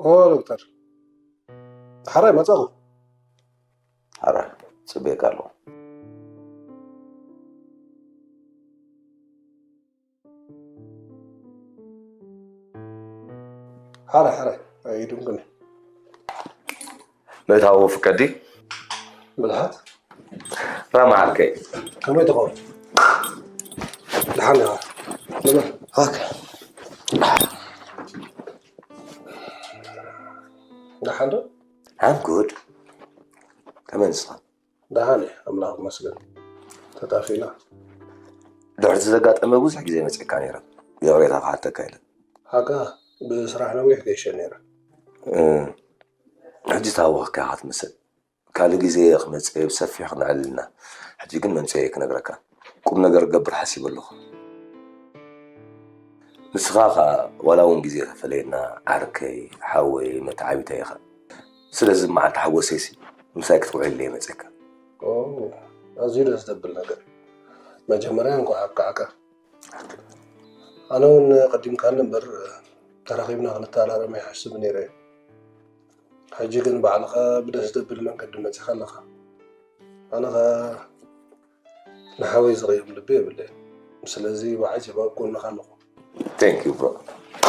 ኦ ዶክተር፣ ሓራይ መጻኹ። ሓራይ ጽቤካ ኣለኹ። ሓራይ ሓራይ ኣይድንግን። ምእታው ፍቀዲ። ብልሓት። ራማ ዓርከይ። ከመይ ትኸውን? ደሓን ዲኻ? ንበር። ኦኬ። ደሓን ዶ? I'm good። ከመይ ንስኻ? ደሓን እየ፣ ኣምላኽ ይመስገን። ተጣፊእና። ድሕርቲ ዘጋጠመ ብዙሕ ግዜ መጺእካ ነይረ። ይቕሬታ ክሓተካ ኢለ። ሓቃ፣ ብስራሕ ነዊሕ ገይሸ ነይረ። እ፣ ሕጂ ታወኽካ ኢኻ ትመስል። ካልእ ግዜ ክመጽእ ብሰፊሕ ክነዕልል ኢና። ሕጂ ግን መምጽኤ ክነግረካ። ቁም ነገር ክገብር ሓሲበ ኣለኹ። ንስኻ ኸኣ ዋላ እውን ግዜ ተፈለየና ዓርከይ፣ ሓወይ፣ መተዓቢተይ ኢኻ። ስለዚ መዓልቲ ሓጎሰይሲ ምሳይ ክትውዕል እየ መጺእካ። ኦ፣ ኣዝዩ ደስ ዘብል ነገር። መጀመርያ እንኳዕ ኣብቃዕካ። ኣነ እውን ቀዲምካኒ እምበር ተራኺብና ክንተኣራረም ኣይሓስብ ነይረ። ሕጂ ግን ባዕልኻ ብደስ ዘብል መንገዲ መጺኻ ኣለኻ። ኣነ ኸኣ ንሓወይ ዝቕየም ልቢ የብለይን። ስለዚ ብዓጀብ ኣብ ጎንኻ ኣለኹ። Thank you, bro.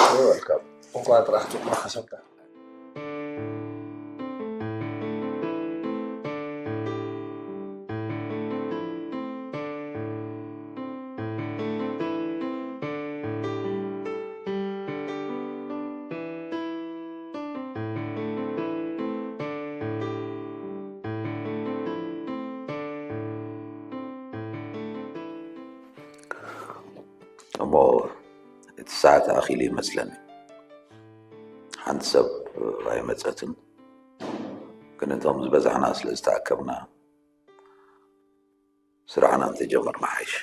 You're welcome። እንኳዕ ጥራሕ ጽቡቕ ሓሰብካ። እሞ እቲ ሰዓት ኣኺሉ ይመስለኒ። ሓንቲ ሰብ ኣይመጸትን፣ ግን እቶም ዝበዛሕና ስለ ዝተኣከብና ስራሕና እንተጀመርና ሓይሽ።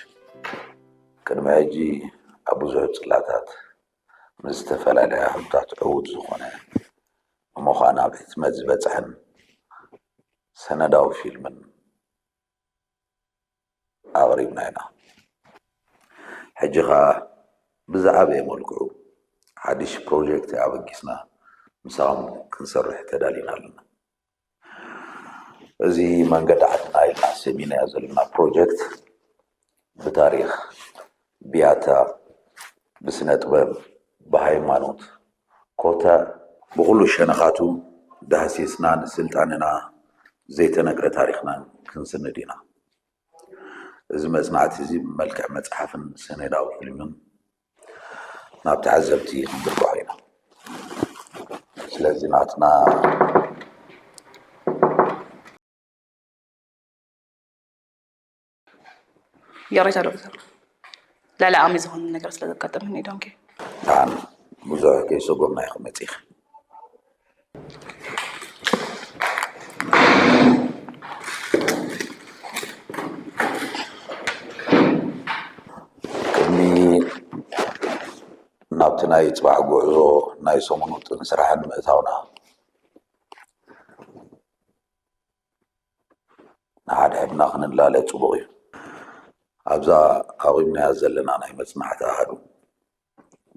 ቅድሚ ሕጂ ኣብ ብዙሕ ጽላታት ምስ ዝተፈላለያ ሃብታት ዕዉት ዝኾነ፣ እሞ ኸኣ ናብ ሕትመት ዝበጽሐን ሰነዳዊ ፊልምን ኣቕሪብና ኢና። ሕጂ ኸኣ ብዝዓበየ መልክዑ ሓድሽ ፕሮጀክት ኣበጊስና ምሳኹም ክንሰርሕ ተዳሊና ኣለና። እዚ መንገዲ ዓድና ኢልና ሰሚናዮ ዘለና ፕሮጀክት ብታሪኽ፣ ብያታ፣ ብስነ ጥበብ፣ ብሃይማኖት፣ ኮታ ብኹሉ ሸነኻቱ ዳህሲስና ንስልጣንና ዘይተነግረ ታሪኽናን ክንስንድ ኢና። እዚ መጽናዕቲ እዚ ብመልክዕ መጽሓፍን ሰነዳዊ ፊልምን ናብ ተዓዘብቲ ክንድርግሖ ኢና። ስለዚ ናትና ይቕሬታ ዶክተር፣ ልዕሊ ዓቕሚ ዝኾነ ነገር ስለ ዘጋጠመኒ ዶንኪ። ደሓን፣ ብዙሕ ከይሰጎምና ኢኹም መጺእኺ። ቅድሚ ናብቲ ናይ ጽባሕ ጉዕዞ ናይ ሰሙን ውጥን ስራሕን ምእታውና፣ ንሓድሕድና ክንላለ ጽቡቕ እዩ። ኣብዛ ኣቒምናያ ዘለና ናይ መጽናዕቲ ኣሃዱ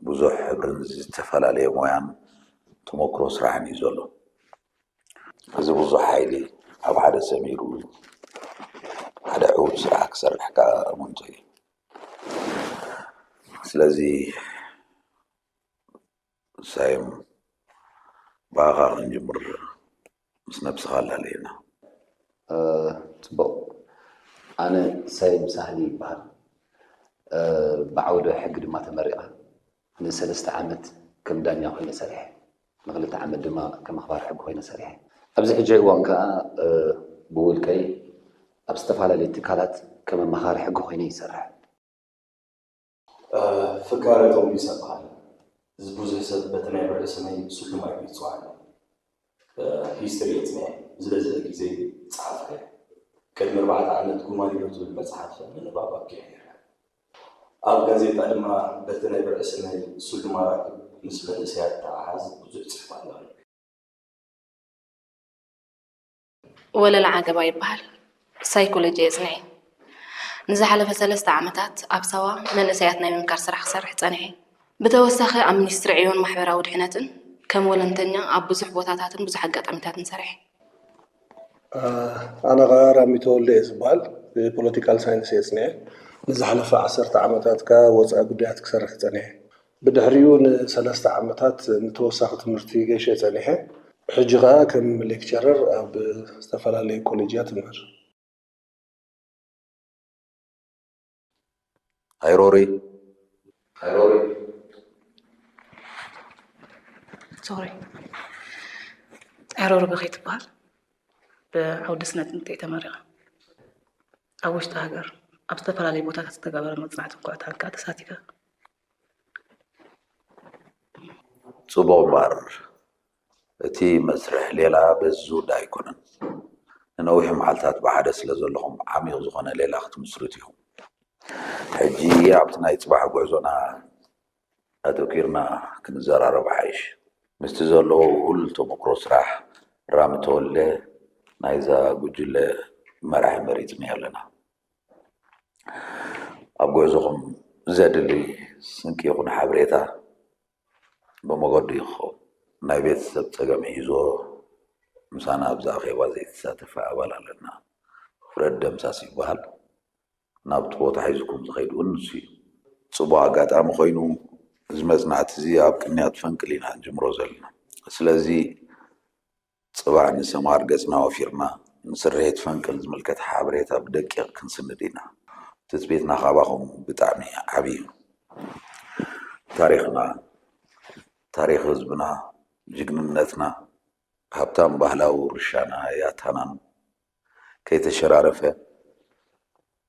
ብዙሕ ሕብርን ዝተፈላለየ ሞያን ተመክሮ ስራሕን እዩ ዘሎ። እዚ ብዙሕ ሓይሊ ኣብ ሓደ ሰሚሩ ሓደ ዕዉት ስራሕ ክሰርሕ ከኣ እሙንቱ እዩ። ስለዚ ሳይም ብኣኻ ክንጅምር ምስ ነብስኻ ኣላለየና። እ፣ ጽቡቕ። ኣነ ሳይም ሳህሊ ይበሃል። እ፣ ብዓውደ ሕጊ ድማ ተመሪቐ። ንሰለስተ ዓመት ከም ዳኛ ኮይነ ሰሪሐ። ንኽልተ ዓመት ድማ ከም ኣኽባር ሕጊ ኮይነ ሰሪሐ። ኣብዚ ሕጂ እዋን ከኣ፣ እ፣ ብውልቀይ ኣብ ዝተፈላለዩ ትካላት ከም ኣማኻሪ ሕጊ ኮይነ ይሰርሕ። እ፣ ፍካረ ቶምቢስ እበሃል። እዚ ብዙሕ ሰብ በቲ ናይ ብርዒ ስመይ ስሉማይ ኢሉ ይጽውዓኒ። እ፣ ሂስትሪ የጽንዐ፣ ዝበዝሕ ግዜ ጸሓፍከ። ቅድሚ ኣርባዕተ ዓመት ጉማሪሮ ትብል መጽሓፍ ምንባብ ኣብቂዐ ነይረ። ኣብ ጋዜጣ ድማ በቲ ናይ ብርዒ ስመይ ስሉም ኣራክብ ምስ መንእሰያት ተሓሓዝ ብዙሕ ጽሕፍ ኣለኹ። ወለላ ዓገባ ይበሃል። ሳይኮሎጂ የጽንዐ። ንዝሓለፈ ሰለስተ ዓመታት ኣብ ሳዋ መንእሰያት ናይ ምምካር ስራሕ ክሰርሕ ጸኒሐ። ብተወሳኺ ኣብ ሚኒስትሪ ዕዮን ማሕበራዊ ድሕነትን ከም ወለንተኛ ኣብ ብዙሕ ቦታታትን ብዙሕ ኣጋጣሚታትን ሰሪሐ። ኣነ ኸዓ ራሚ ተወልደ እየ ዝበሃል። ብፖለቲካል ሳይንስ እየ ጽንሐ። ንዝሓለፈ ዓሰርተ ዓመታት ከኣ ወጻኢ ጉዳያት ክሰርሕ ጸኒሐ። ብድሕሪኡ ንሰለስተ ዓመታት ንተወሳኺ ትምህርቲ ገይሸ ጸኒሐ። ሕጂ ኸኣ ከም ሌክቸረር ኣብ ዝተፈላለዩ ኮሌጃት እምህር። ሃይሮሪ ሃይሮሪ ሶሪ፣ ሃይሮሪ በኸይ ትበሃል። ብዓውዲ ስነ ጥንት እየ ተመሪቐ። ኣብ ውሽጢ ሃገር ኣብ ዝተፈላለዩ ቦታታት ዝተገበረ መጽናዕትን ኩዕታን ከኣ ተሳቲፈ። ጽቡቕ እምበኣር እቲ መስርሕ ሌላ በዚ ዝውዳእ ኣይኮነን። ንነዊሕ መዓልታት ብሓደ ስለ ዘለኹም ዓሚቕ ዝኾነ ሌላ ክትምስርቱ ኢኹም። ሕጂ ኣብቲ ናይ ጽባሕ ጉዕዞና ኣተኲርና ክንዘራረብ ሓይሽ። ምስቲ ዘለዎ ውሁል ተመክሮ ስራሕ ራሚ ተወልደ ናይዛ ጉጅለ መራሒ መሪጽናዮ ኣለና። ኣብ ጉዕዞኹም ዘድሊ ስንቂ ይኹን ሓበሬታ ብመገዱ እዩ ክኸውን። ናይ ቤተሰብ ጸገም ሒዞ ምሳና ኣብዚ ኣኼባ ዘይተሳተፈ ኣባል ኣለና። ፍረድ ደምሳስ ይበሃል። ናብቲ ቦታ ሒዝኩም ዝኸይድ እውን ንሱ እዩ። ጽቡቕ ኣጋጣሚ ኮይኑ እዚ መጽናዕቲ እዚ ኣብ ቅንያት ፈንቅል ኢና እንጅምሮ ዘለና። ስለዚ ጽባሕ ንሰማር ገጽና ወፊርና ንስርሒት ፈንቅል ዝምልከት ሓበሬታ ብደቂቕ ክንስንድ ኢና። ትጽቢትና ካባኹም ብጣዕሚ ዓቢ እዩ። ታሪኽና፣ ታሪኽ ህዝብና፣ ጅግንነትና፣ ሃብታም ባህላዊ ውርሻና ያታናን ከይተሸራረፈ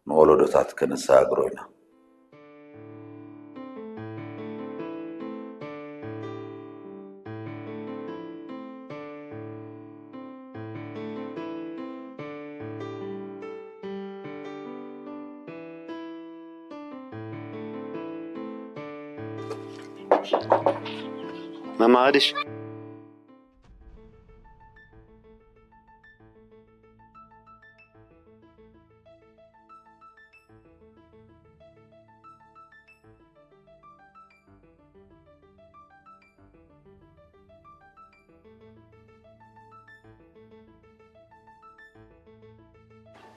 ንወለዶታት ከነሰጋግሮ ኢና። ማማ ቐድሽ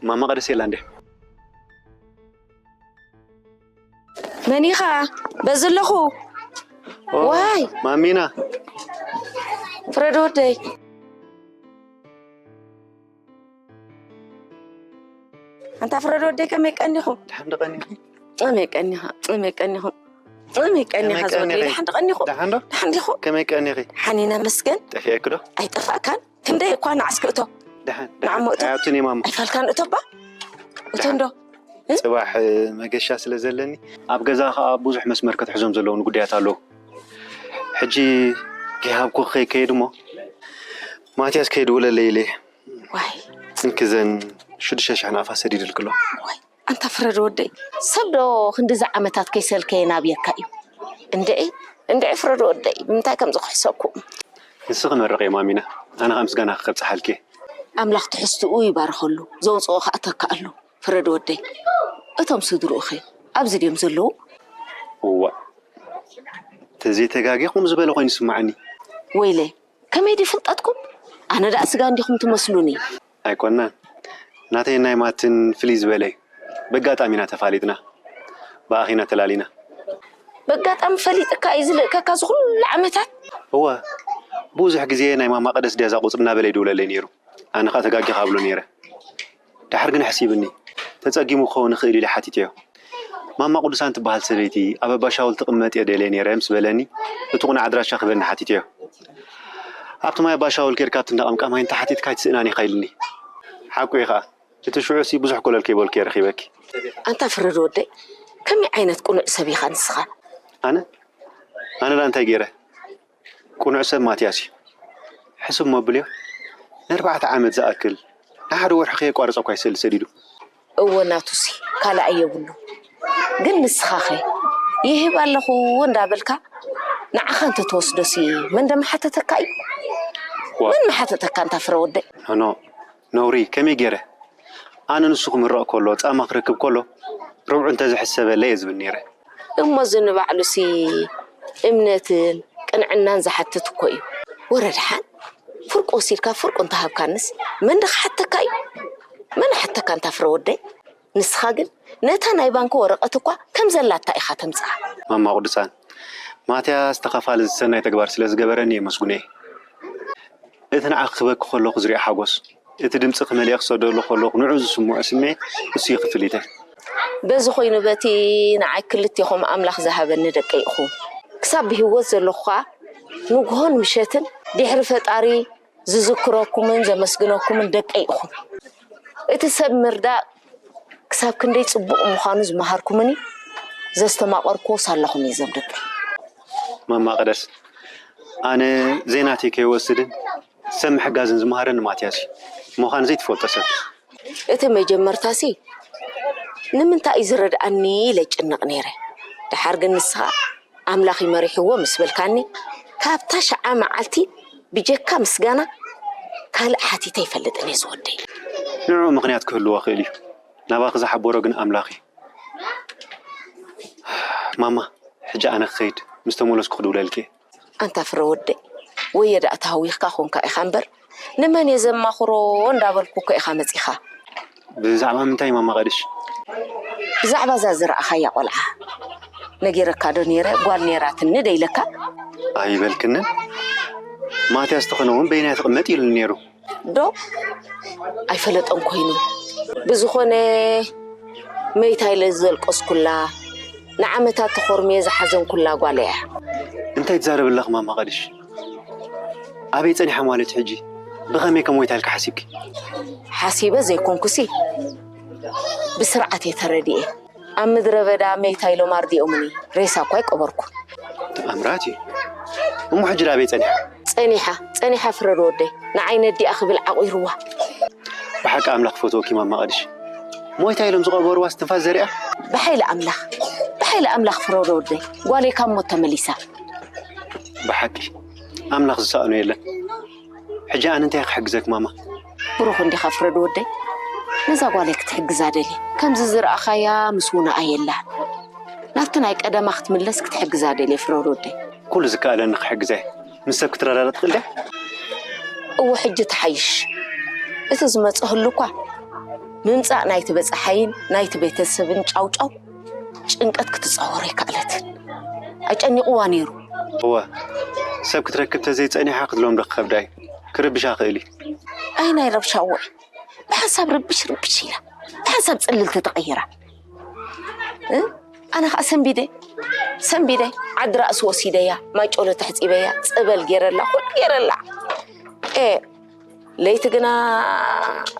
ማማ ቀደስ የላ እንዴ? መን ኢኻ? በዚ ኣለኹ። ኦ፣ ዋይ! ማሚና ፍረድ ወደይ። ኣንታ ፍረድ ወደይ ከመይ ቀኒኹ? ድሓን ደቐኒኺ? ከመይ ቀኒኻ? ከመይ ቀኒኹ? ከመይ ቀኒኻ ከመይ ዝወደይ? ቀኒኺ? ድሓን ቀኒኹ? ደሓን ዶ? ድሓን ዲኹ? ከመይ ቀኒኺ? ሓኒና መስገን ጠፊአኪ ዶ? ኣይጠፋእካን። ክንደይ እኳ ንዓስኪ እቶ ደሓን ንዓሞ ደሓን እቶ ኣያቱን የማሙ ኣይፋልካን እቶባ እቶ እንዶ ጽባሕ መገሻ ስለ ዘለኒ ኣብ ገዛ ከዓ ብዙሕ መስመር ክትሕዞም ዘለዎም ጉዳያት ኣለዉ። ሕጂ ከይሃብኩ ከይከይድ እሞ ማትያስ ከይድውለለይ ኢለ ዋይ እንክዘን ሽዱሽተ ሽሕ ናፋ ሰዲድልክሎ። ዋይ ኣንታ ፍረድ ወደይ ሰብ ዶ ክንድዚ ዓመታት ከይሰልከየ ናብየካ እዩ እንድዒ እንድዒ ፍረድ ወደይ ብምንታይ ከምዚ ክሕሰኩም ንስኺ መርቕ እዮም ኣሚና ኣነ ከዓ ምስጋና ክከብፅሓልኪ እየ። ኣምላኽ ትሕዝትኡ ይባርኸሉ ዘውፅኦ ከዓ ተካኣሉ ፍረድ ወደይ እቶም ስድርኡኸ ኣብዚ ድዮም ዘለዉ እዋ ተዘይተጋጊኹም ዝበለ ኮይኑ ይስማዓኒ። ወይለ ከመይ ድዩ ፍልጠትኩም ኣነ ደኣ ስጋ እንዲኹም ትመስሉኒ ኣይኮናን ናተይ ናይ ማትን ፍልይ ዝበለ እዩ። በጋጣሚ ኢና ተፋሊጥና ብኣኺና ተላሊና። በጋጣሚ ፈሊጥካ እዩ ዝልእከካ ዝኩሉ ዓመታት እወ ብዙሕ ግዜ ናይ ማማ ቀደስ ድያ እዛ ቁፅሪ እናበለ ይድውለለይ ነይሩ ኣነ ከዓ ተጋጊኻ እብሎ ነይረ። ድሓር ግን ኣሕሲብኒ ተፀጊሙ ክኸውን ይኽእል ኢለ ሓቲተዮ። ማማ ቅዱሳን ትበሃል ሰበይቲ ኣብ ኣባሻውል ትቕመጥ እየ ደልየ ነይረ ምስ በለኒ እቲ ቁኑዕ ኣድራሻ ክበኒ ሓቲተዮ። ኣብቲ ማይ ኣባሻውል ኬድካ ኣብቲ እንዳቐምቃማይ እንተሓቲትካ ኣይትስእናን ኢኻ ኢልኒ። ሓቁ እዩ ኸዓ እቲ ሽዑሲ ብዙሕ ኮለል ከይበልኩ እየ ረኺበኪ። ኣንታ ፍረድ ወደይ ከመይ ዓይነት ቁኑዕ ሰብ ኢኻ ንስኻ? ኣነ ኣነ ዳ እንታይ ገይረ? ቅኑዕ ሰብ ማትያስ እዩ። ሕስብ መብልዮ ንኣርባዕተ ዓመት ዝኣክል ንሓደ ወርሒ ከየቋረጸ እኳ ይስእል ሰዲዱ። እወ ናቱሲ ካልኣይ የብሉ ግን ንስኻኸ ይህብ ኣለኹ እንዳበልካ ንዓኻ እንተትወስዶሲ መን ደምሓተተካ እዩ? መን ምሓተተካ እንታ ፍረ ወደይ? ኖኖ ነውሪ ከመይ ገይረ? ኣነ ንሱ ክምረቕ ከሎ ጻማ ክረክብ ከሎ ርብዑ እንተዝሕሰበለይ እየ ዝብል ነይረ። እሞ እዚ ንባዕሉሲ እምነትን ቅንዕናን ዝሓትት እኮ እዩ። ወረ ደሓን ፍርቁ ወሲድካ ፍርቁ እንተሃብካንስ መን ድኻ ሓተካ እዩ? መን ሓተካ እንታ ፍረ ወደይ? ንስኻ ግን ነታ ናይ ባንክ ወረቐት እኳ ከም ዘላታ ኢኻ ተምጽኣ። ማማ ቅዱሳን፣ ማትያስ ተኻፋሊ ዝሰናይ ተግባር ስለ ዝገበረኒ የመስግኖ እየ። እቲ ንዓኺ ክበኪ ከለኹ ዝሪኦ ሓጎስ፣ እቲ ድምፂ ክመልኤ ክሰደሉ ከለኹ ንዑ ዝስምዖ ስምዒት፣ እሱ እዩ ክፍሊተይ። በዚ ኮይኑ በቲ ንዓይ ክልቴኹም ኣምላኽ ዝሃበኒ ደቀይ ኢኹም። ክሳብ ብህይወት ዘለኹ ኸኣ ንግሆን ምሸትን ድሕሪ ፈጣሪ ዝዝክረኩምን ዘመስግነኩምን ደቀይ ኢኹም። እቲ ሰብ ምርዳእ ክሳብ ክንደይ ጽቡቕ ምዃኑ ዝመሃርኩምኒ ዘስተማቐርኩዎ ሳላኹም እየ ዘምልጥ። ማማ ቀደስ፣ ኣነ ዘይናተይ ከይወስድን ሰብ ምሕጋዝን ዝመሃረኒ ማትያስ እዩ። ምዃን ዘይትፈልጦ ሰብ። እቲ መጀመርታሲ ንምንታይ እዩ ዝረድኣኒ ኢለ ይጭነቕ ነይረ። ደሓር ግን ንስኻ ኣምላኽ ይመሪሕዎ ምስ በልካኒ፣ ካብታ ሸዓ መዓልቲ ብጀካ ምስጋና ካልእ ሓቲተ ይፈልጥን እየ ዝወደይ። ንዕኡ ምኽንያት ክህልዎ ክእል እዩ። ናባኺ ዝሓበሮ ግን ኣምላኽ እዩ። ማማ፣ ሕጂ ኣነ ክኸይድ፣ ምስ ተመለስኩ ክድውለልኪ እየ። ኣንታ ፍረ ወደይ፣ ወየ ደኣ ተሃዊኽካ ኾንካ ኢኻ እምበር፣ ንመን እየ ዘማኽሮ እንዳበልኩ እኮ ኢኻ መጺኻ። ብዛዕባ ምንታይ ማማ ቀድሽ? ብዛዕባ እዛ ዝረኣኻያ ቆልዓ ነጊረካ ዶ ነይረ፣ ጓል ነይራትኒ ዶ ኢለካ? ኣይበልክንን። ማትያስ ተኾነ እውን በይናይ ትቕመጥ ኢሉኒ ነይሩ። ዶ ኣይፈለጠን ኮይኑ። ብዝኾነ መይታ ኢለ ዘልቀስኩላ፣ ንዓመታት ተኾርምየ ዝሓዘንኩላ ጓል እያ። እንታይ ትዛረቢ ኣለኺ ማማ ቀድሽ? ኣበይ ጸኒሓ ማለት ሕጂ? ብኸመይ ከም ወይታ ኢልካ ሓሲብኪ? ሓሲበ ዘይኮንኩሲ፣ ብስርዓት እየ ተረዲኤ። ኣብ ምድረ በዳ መይታ ኢሎም ኣርዲኦምኒ፣ ሬሳ እኳ ኣይቀበርኩን። ተኣምራት እዩ። እሞ ሕጂ ዳበይ ጸኒሓ? ጸኒሓ፣ ጸኒሓ ፍረድ ወደይ፣ ንዓይ ነዲኣ ክብል ዓቑርዋ። ብሓቂ ኣምላኽ ክፈትወኪ ማማ ቀድሽ። ሞይታ ኢሎም ዝቐበርዋ እስትንፋስ ዘሪኣ? ብሓይሊ ኣምላኽ፣ ብሓይሊ ኣምላኽ ፍረድ ወደይ፣ ጓለይ ካብ ሞት ተመሊሳ። ብሓቂ ኣምላኽ ዝሰኣኖ የለን። ሕጂ ኣነ እንታይ ክሕግዘክ ማማ? ብሩኽ እንዲኻ ፍረድ ወደይ። ነዛ ጓለይ ክትሕግዛ ደልየ። ከምዚ ዝረኣኻያ ምስ ውነኣ የላን። ናብቲ ናይ ቀደማ ክትምለስ ክትሕግዛ ደልየ ፍረድ ወደይ። ኩሉ ዝከኣለኒ ክሕግዛ እየ። ምስ ሰብ ክትረዳዳ ትኽእል ድያ? እወ ሕጂ ትሓይሽ። እቲ ዝመጽእ ህሉ እኳ ምምጻእ ናይቲ በጻሓይን ናይቲ ቤተሰብን ጫውጫው ጭንቀት ክትጻወሮ ኣይከኣለትን። ኣጨኒቕዋ ነይሩ። እወ፣ ሰብ ክትረክብ ተዘይጸኒሓ ክትለምዶ ክኸብዳ እዩ። ክርብሻ ክእል እዩ። ኣይ ናይ ረብሻ እወ። ብሓንሳብ ርብሽ ርብሽ ኢላ። ብሓንሳብ ጽልልቲ ተቐይራ። እ? ኣነ ኸዓ ሰንቢደ። ሰንቢደ። ዓዲ ራእሲ ወሲደያ። ማይ ጮሎ ተሕጺበያ። ጸበል ገይረላ። ኩሉ ገይረላ። ኤ፣ ለይቲ ግና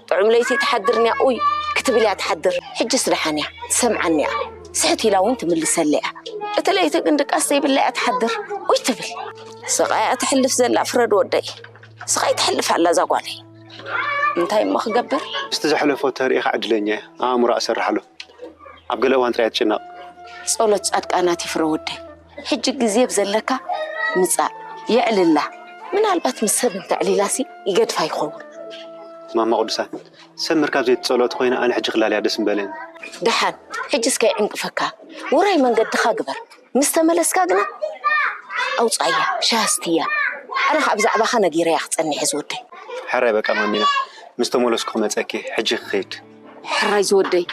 ጥዑም ለይቲ ትሓድር እኒኣ። ኡይ ክትብል እያ ትሓድር። ሕጅስ ደሓን እያ። ትሰምዓኒ እያ። ስሕት ኢላ እውን ትምልሰለይ እያ። እቲ ለይቲ ግን ድቃስ ዘይብላ እያ ትሓድር። ኡይ ትብል። ስቓይ እያ ተሕልፍ ዘላ ፍረድ ወደይ። ስቓይ ተሕልፍ ኣላ እዛ ጓለይ። እንታይ እሞ ክገብር? ምስቲ ዘሕለፎ ተርእኻ ዕድለኛ እያ። ኣእምሮኣ እሰርሓሉ። ኣብ ገለ እዋን ጥራይ ትጭነቕ። ጸሎት ጻድቃናት ይፍረ ወደይ። ሕጂ ግዜ ብዘለካ ምጻእ የዕልላ። ምናልባት ምስ ሰብ እንተዕሊላሲ ይገድፋ ይኸውን። ማማ ቅዱሳን፣ ሰብ ምርካብ ዘይትጸልኦ ተኾይና ኣነ ሕጂ ክላለያ ደስ ምበለኒ። ደሓን፣ ሕጂ እስከ ይዕንቅፈካ። ውራይ መንገድኻ ግበር። ምስ ተመለስካ ግና ኣውጻያ፣ ሻሂ ኣስትያ። ኣነ ኸኣ ብዛዕባኻ ነጊረያ ክጸንሕ እየ ዝወደይ። ሕራይ በቃ ማሚና፣ ምስ ተመለስኩ ክመጸኪ፣ ሕጂ ክኸይድ። ሕራይ ዝወደይ፣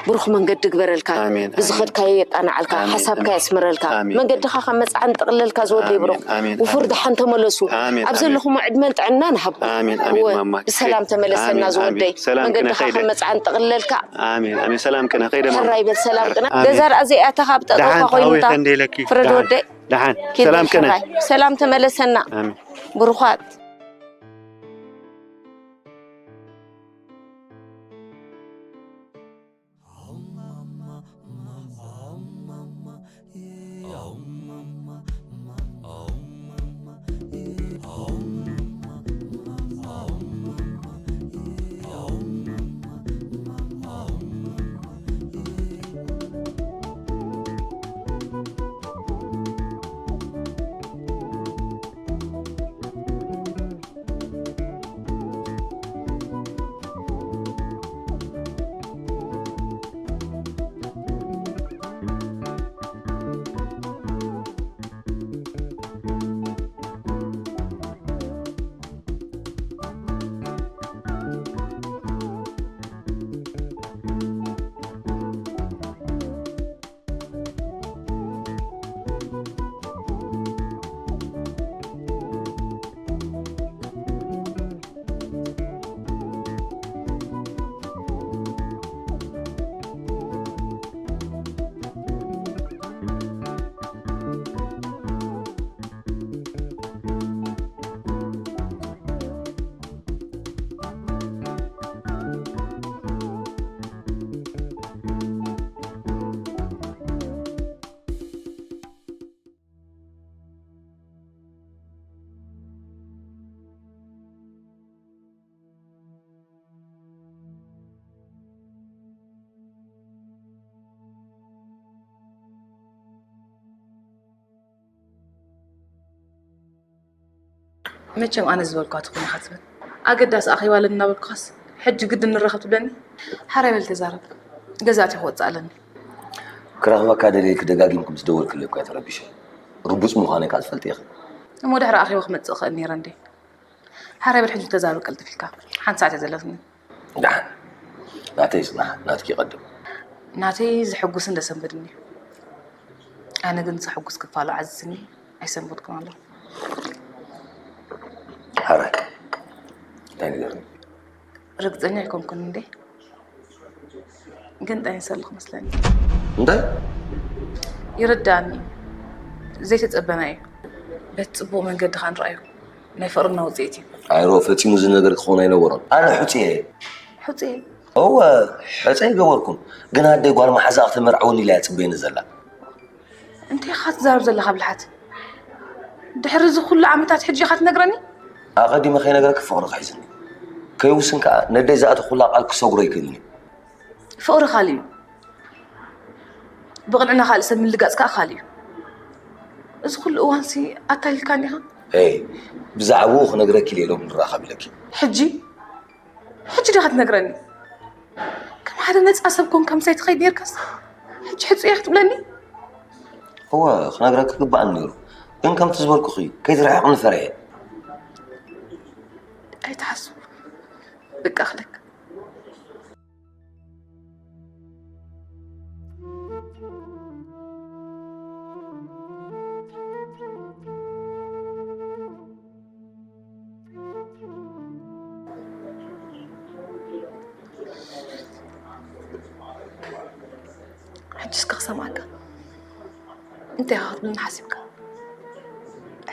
ብሩኽ መንገዲ ግበረልካ። ኣሜን፣ ኣሜን። ብዝኸድካዮ የቃንዓልካ፣ ኣሜን፣ ሓሳብካ ኣሜን። የስምረልካ። ኣሜን። መንገድኻ ካብ መጽዓን ጥቕለልካ ዝወደይ ኣሜን፣ ብሩኽ። ኣሜን፣ ውፉር ኣሜን። ደሓን ተመለሱ። ኣሜን፣ ኣብ ኣሜን። ዘለኹሞ ዕድመን ጥዕናን ሃብኩም። ኣሜን፣ ኣሜን፣ እወ፣ ማማ። ብሰላም ተመለሰና ኣሜን፣ ዝወደይ። ኣሜን። ሰላም ቅነ መንገድኻ ኸይደ። ካብ መጽዓን ጥቕለልካ። ኣሜን፣ ኣሜን። ሰላም ቅነ ኸይደ፣ ማማ። ሕራይ በል ሰላም ቅነ። ኣሜን። ገዛ ደኣ ዘይኣተኻ ኣብ ጠጠውካ ደሓን ኮይኑ እታ ታዊኸ እንደ ኢለኪ። ፍረድ ደሓን፣ ወደይ። ደሓን። ኪድ ሰላም ቅነ። ሕራይ። ሰላም ተመለሰና። ኣሜን። ብሩኻት። መቸም ኣነ ዝበልኳ ትኹን ኢኻ ትብል። ኣገዳሲ ኣኼባ ኣለና እናበልኩኻስ፣ ሕጂ ግድን ንራኸብ ትብለኒ? ሓራይ በል ተዛረብ። ገዛእቲ ክወፅእ ኣለኒ። ክረኽበካ ደልየ ኢልኪ ደጋጊምኩም ዝደወልክለይ እኮ እየ ተረቢሸ። ርቡፅ ምዃነይ ከዓ ትፈልጢ ኢኺ። እሞ ድሕሪ ኣኼባ ክመፅእ እኽእል ነይረ እንዴ? ሓራይ በል ሕጂ ተዛረብ ቀልጥፍ ኢልካ። ሓንቲ ሰዓት እየ ዘለትኒ። ደሓን። ናተይ ይፅናሕ፣ ናትኪ ይቐድም። ናተይ ዘሐጉስን ዘሰንብድን እዩ። ኣነ ግን ዘሐጉስ ክፋሉ ዓዚዝኒ ኣይሰንበድኩን ኣለኹ። ሓራይ እንታይ ንገርኒ? ርግፀኛ ኣይኮንኩን እንዴ? ግን ጠኒሰ ኣለኹ መስለኒ። እንታይ? ይርዳእኒ እዩ። ዘይተፀበናዮ እዩ። በቲ ፅቡቕ መንገዲ ከዓ ንርኣዮ። ናይ ፍቕርና ውፅኢት እዩ። ኣይሮ ፈፂሙ እዚ ነገር ክኸውን ኣይነበሮን። ኣነ ሕፁየ እየ። ሕፁየ? እወ፣ ሕፀ ኣይገበርኩን። ግን ኣደይ ጓል መሓዛ ክተመርዕወኒ ኢላ እያ ትፅበየኒ ዘላ። እንታይ ኢኻ ትዛረብ ዘለኻ ብልሓት? ድሕሪ እዚ ኩሉ ዓመታት ሕጂ ኢኻ ትነግረኒ? ኣቐዲመ ከይነግረኪ ፍቕርኺ ሒዝኒ። ከይውስን ከኣ ነደይ ዝኣተኹላ ቃል ክሰግሮ ኣይክእልን እየ። ፍቕሪ ካልእ እዩ። ብቕንዕና ካልእ ሰብ ምልጋጽ ከኣ ካልእ እዩ። እዚ ኩሉ እዋንሲ ኣታሊልካኒ ኢኻ። ሄይ፣ ብዛዕባኡ ክነግረኪ ኢለ ሎሚ ንራኸብ ኢለኪ። ሕጂ? ሕጂ ዲኻ ትነግረኒ? ከም ሓደ ነጻ ሰብ ኮንካ ምሳይ ትኸይድ ኔርካስ ሕጂ ሕጹ እየ ክትብለኒ? እወ፣ ክነግረኪ ክግባኣኒ ነይሩ። ግን ከምቲ ዝበልኩኺ ከይትርሕቕኒ ፈሪሐ። ኣይትሓስብ። በቃ ክለካ። ሕጂ እስከ ክሰምዓካ። እንታይ ኢኻ ክትብለኒ ሓሲብካ?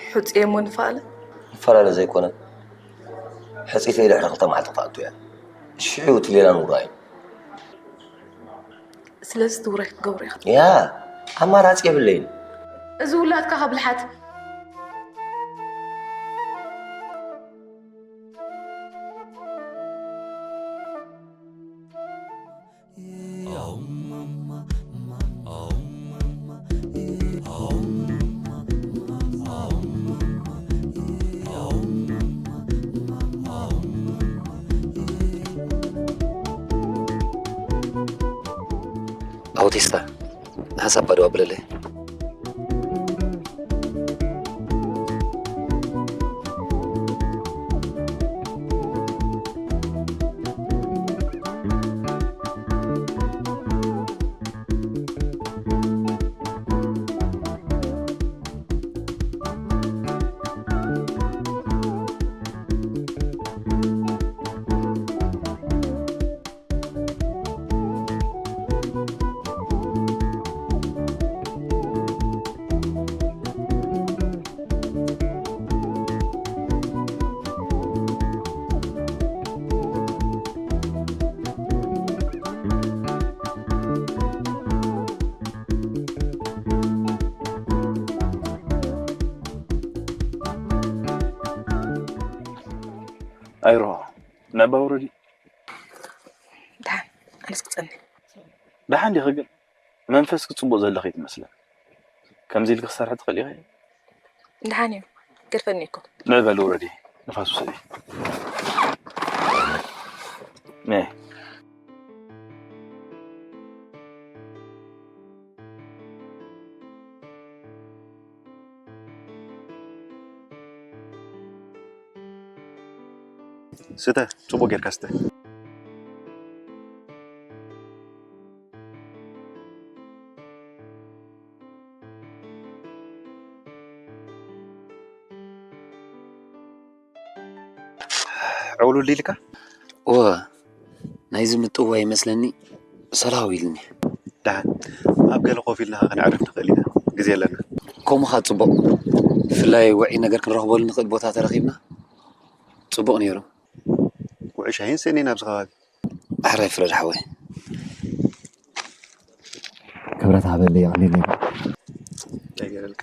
ሕጹየ እሞ ንፈላለ? ንፈላለ ዘይኮነ፣ ሕጽይተይ ድሕሪ ክልተ መዓልቲ ክትኣቱ እያ። ሽዑ እቲ ሌላ ንውራይ። ስለዚ እቲ ውራይ ክትገብሮ ኢኻ። ያ፣ ኣማራጺ የብለይን። እዚ ውላድካ ከ ብልሓት። ኣውቲስታ ንሓሳብ ባዶ ኣብለለይ። ኣይሮ ንዕባ ውረዲ። ደሓን ኣነስ ክጸኒ። ደሓን ዲኺ ግን መንፈስኪ ጽቡቕ ዘለኺ ኣይትመስልን። ከምዚ ኢልኪ ክሰርሒ ትኽእሊ ኢኺ። ደሓን እዩ ገድፈኒ እኮ። ንዕበሊ ውረዲ ንፋስ ውሰዲ። ነይ። ስተ፣ ጽቡቕ ጌርካ ስተ። ዕውሉል ኢልካ? እወ፣ ናይዚ ምጥዋይ ይመስለኒ ሰላው ኢልኒ። ደሓን ኣብ ገለ ኮፍ ኢልና ከነዕርፍ ንኽእል ኢና፣ ግዜ ኣለና። ከምኡ ኸኣ ጽቡቕ። ብፍላይ ውዑይ ነገር ክንረኽበሉ ንኽእል ቦታ ተረኺብና ጽቡቕ ነይሩ። ውዑይ ሻሂን ስእንን ኣብዚ ከባቢ። ሕራይ ፍረድ ሓወይ። ክብረት ሃበለይ የቐንየለይ። እንታይ ገይረልካ?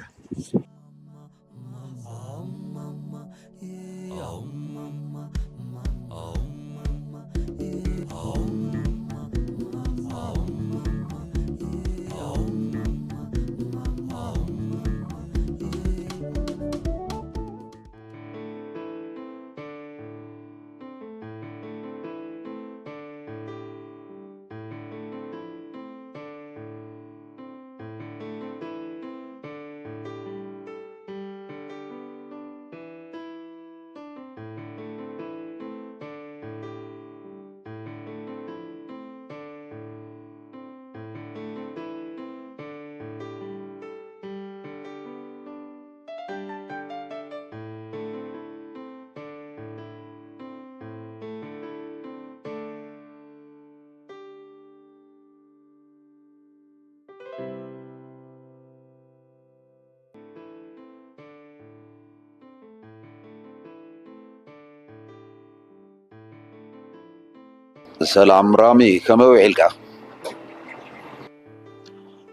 ሰላም ራሚ፣ ከመይ ውዒልካ?